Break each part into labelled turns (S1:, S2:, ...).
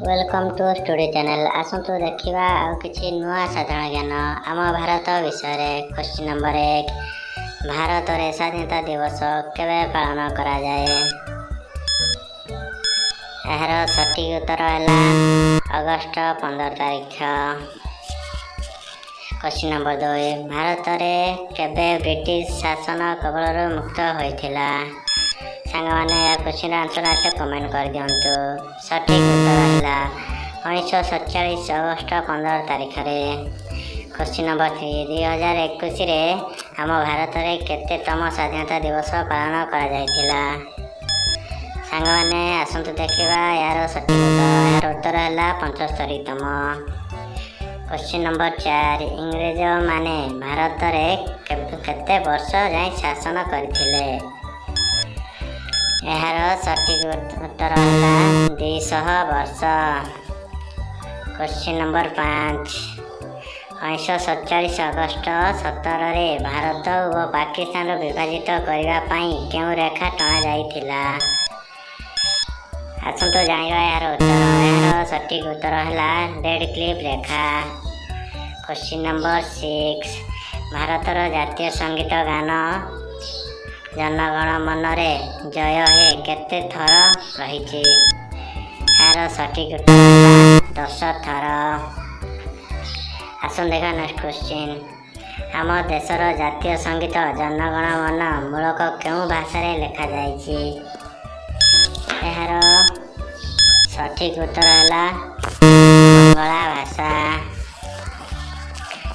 S1: Welcome to studio channel. ଆସନ୍ତୁ ଦେଖିବା ଆଉ କିଛି ନୂଆ ସାଧାରଣ ଜ୍ଞାନ ଆମ ଭାରତ ବିଷୟରେ। କ୍ୱେଶ୍ଚିନ୍ ନମ୍ବର 1, ଭାରତରେ ସ୍ୱାଧୀନତା ଦିବସ କେବେ ପାଳନ କରାଯାଏ? ଏହାର ସଠିକ୍ ଉତ୍ତର ହେଲା ଅଗଷ୍ଟ 15 ତାରିଖ। କ୍ୱେଶ୍ଚିନ୍ ନମ୍ବର 2, ଭାରତରେ କେବେ ବ୍ରିଟିଶ ଶାସନ କବଳରୁ ମୁକ୍ତ ହୋଇଥିଲା? ସାଙ୍ଗମାନେ, ଏହା କ୍ୱେଶ୍ଚିନ୍ର ଆନ୍ସର୍ ଆସିଲେ କମେଣ୍ଟ କରିଦିଅନ୍ତୁ। ସଠିକ୍ ଉତ୍ତର ହେଲା 1947 ଅଗଷ୍ଟ 15 ତାରିଖରେ। କ୍ୱେଶ୍ଚିନ୍ ନମ୍ବର 3, 2021ରେ ଆମ ଭାରତରେ କେତେତମ ସ୍ୱାଧୀନତା ଦିବସ ପାଳନ କରାଯାଇଥିଲା? ସାଙ୍ଗମାନେ, ଆସନ୍ତୁ ଦେଖିବା ଏହାର ସଠିକ୍ ଉତ୍ତର। ଏହାର ଉତ୍ତର ହେଲା 75ତମ। କ୍ୱେଶ୍ଚିନ୍ ନମ୍ବର 4, ଇଂରେଜମାନେ ଭାରତରେ କେତେ ବର୍ଷ ଯାଏଁ ଶାସନ କରିଥିଲେ? ଏହାର ସଠିକ୍ ଉତ୍ତର ହେଲା 200 ବର୍ଷ। କ୍ୱେଶ୍ଚିନ୍ ନମ୍ବର 5, 1947 ଅଗଷ୍ଟ 17ରେ ଭାରତ ଓ ପାକିସ୍ତାନରୁ ବିଭାଜିତ କରିବା ପାଇଁ କେଉଁ ରେଖା ଟଣାଯାଇଥିଲା? ଆସନ୍ତୁ ଜାଣିବା ଏହାର ଉତ୍ତର। ଏହାର ସଠିକ୍ ଉତ୍ତର ହେଲା ରେଡକ୍ଲିଫ୍ ରେଖା। କ୍ୱେଶ୍ଚିନ୍ ନମ୍ବର 6, ଭାରତର ଜାତୀୟ ସଙ୍ଗୀତ ଗାନ ଜନଗଣ ମନରେ ଜୟ ହେ କେତେ ଥର ରହିଛି? ଏହାର ସଠିକ୍ ଉତ୍ତର ହେଲା 10 ଥର। ଆସନ୍ତୁ ଦେଖିବା ନେକ୍ସଟ କ୍ୱେଶ୍ଚିନ୍। ଆମ ଦେଶର ଜାତୀୟ ସଙ୍ଗୀତ ଜନଗଣ ମନ ମୂଳକ କେଉଁ ଭାଷାରେ ଲେଖାଯାଇଛି? ଏହାର ସଠିକ୍ ଉତ୍ତର ହେଲା ବଙ୍ଗଳା ଭାଷା।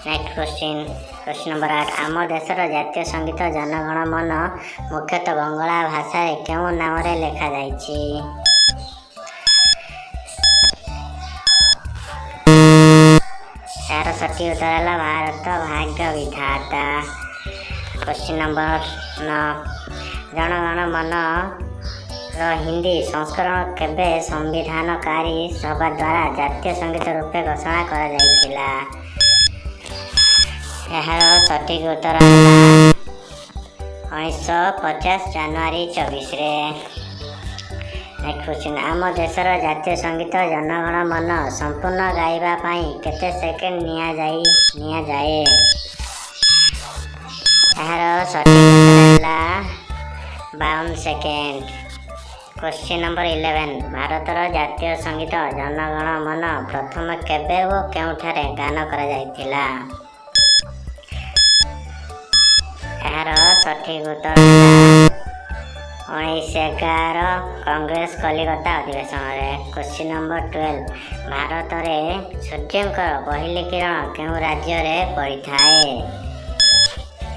S1: ନେକ୍ସଟ କ୍ୱେଶ୍ଚିନ୍, କ୍ୱେଶ୍ଚିନ୍ ନମ୍ବର 8, ଆମ ଦେଶର ଜାତୀୟ ସଙ୍ଗୀତ ଜନଗଣ ମନ ମୁଖ୍ୟତଃ ବଙ୍ଗଳା ଭାଷାରେ କେଉଁ ନାମରେ ଲେଖାଯାଇଛି? ଏହାର ସଠିକ୍ ଉତ୍ତର ହେଲା ଭାରତ ଭାଗ୍ୟ ବିଧାତା। କ୍ୱେଶ୍ଚିନ୍ ନମ୍ବର 9, ଜନଗଣ ମନର ହିନ୍ଦୀ ସଂସ୍କରଣ କେବେ ସମ୍ବିଧାନକାରୀ ସଭା ଦ୍ୱାରା ଜାତୀୟ ସଙ୍ଗୀତ ରୂପେ ଘୋଷଣା କରାଯାଇଥିଲା? ଏହାର ସଠିକ୍ ଉତ୍ତର ହେଲା 1950 ଜାନୁଆରୀ 24ରେ। ନେକ୍ସଟ କ୍ୱେଶ୍ଚିନ୍, ଆମ ଦେଶର ଜାତୀୟ ସଙ୍ଗୀତ ଜନଗଣ ମନ ସମ୍ପୂର୍ଣ୍ଣ ଗାଇବା ପାଇଁ କେତେ ସେକେଣ୍ଡ ନିଆଯାଏ? ଏହାର ସଠିକ୍ ଉତ୍ତର ହେଲା 52 ସେକେଣ୍ଡ। କ୍ୱେଶ୍ଚିନ୍ ନମ୍ବର 11, ଭାରତର ଜାତୀୟ ସଙ୍ଗୀତ ଜନଗଣ ମନ ପ୍ରଥମ କେବେ ଓ କେଉଁଠାରେ ଗାନ କରାଯାଇଥିଲା? ଏହାର ସଠିକ୍ ଉତ୍ତର ହେଲା 1911 କଂଗ୍ରେସ କଲିକତା ଅଧିବେଶନରେ। କ୍ୱେଶ୍ଚିନ୍ ନମ୍ବର 12, ଭାରତରେ ସୂର୍ଯ୍ୟଙ୍କର ପହିଲି କିରଣ କେଉଁ ରାଜ୍ୟରେ ପଡ଼ିଥାଏ?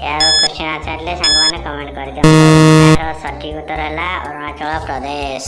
S1: ଏହାର କ୍ୱେଶ୍ଚିନ୍ ଆନ୍ସର୍ ହେଲେ ସାଙ୍ଗମାନେ କମେଣ୍ଟ କରିଦିଅନ୍ତୁ। ଏହାର ସଠିକ୍ ଉତ୍ତର ହେଲା ଅରୁଣାଚଳ ପ୍ରଦେଶ।